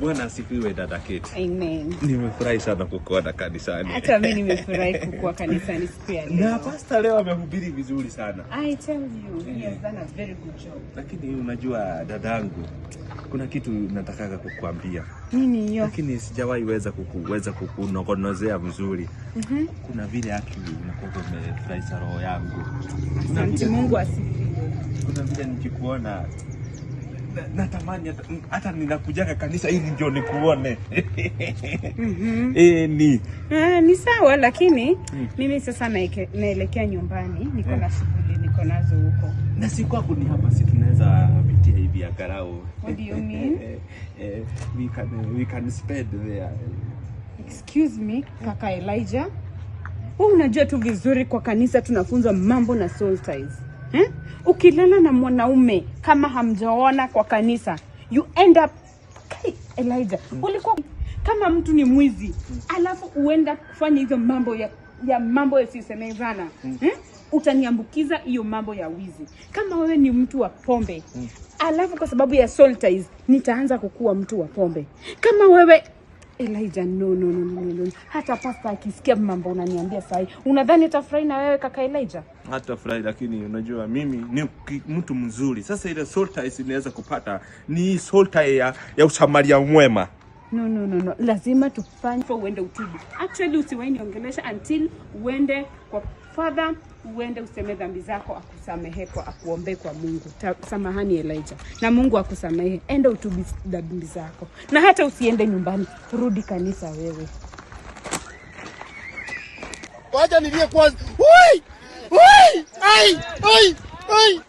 Bwana asifiwe, dada Kate. Amen. Nimefurahi sana kukuona kanisani. Hata mimi nimefurahi kukuwa kanisani siku ya leo. Na pastor leo amehubiri vizuri sana. I tell you, he has done a very good job. Lakini unajua dadangu, kuna kitu natakaga kukuambia. Nini hiyo? Lakini sijawahi weza kukuweza kukunogonozea vizuri. Kuna vile haki unakuwa umefurahisha roho yangu. Kuna Asante, Mungu asifiwe. Kuna vile nikikuona natamani hata ninakujaga kanisa ili ndio nikuone. Eh, ni Ah, ni sawa lakini mimi sasa naelekea nyumbani, niko na shughuli niko nazo huko. Na si kwako ni hapa, si tunaweza pitia hivi angalau. What do you mean? We can spend there. Excuse me, kaka Elijah. Wewe unajua tu vizuri kwa kanisa tunafunzwa mambo na soul ties. Eh? Ukilala na mwanaume kama hamjaoana kwa kanisa, you end up. Kai, Elijah, ulikuwa kama mtu ni mwizi, alafu uenda kufanya hizo mambo ya mambo yasiyosemezana. Eh? Utaniambukiza hiyo mambo ya wizi. Kama wewe ni mtu wa pombe, alafu kwa sababu ya soul ties nitaanza kukuwa mtu wa pombe. Kama wewe. Elijah, no, no, no, no, no. Hata pasta akisikia mambo unaniambia sahi, unadhani atafurahi na wewe, kaka Elijah? Hata furahi, lakini unajua mimi ni mtu mzuri. Sasa ile soul ties inaweza kupata ni hii soul tie ya usamaria mwema. No, no, no, no. Lazima tufanye uende utubu. Actually usiwahi niongelesha until uende kwa father, uende useme dhambi zako, akusamehe kwa akuombe kwa Mungu. Samahani Elijah, na Mungu akusamehe. Enda utubu dhambi zako, na hata usiende nyumbani, rudi kanisa wewe. Wacha nilie kwanza. Ui! Ui! Ai! Ai! Ai!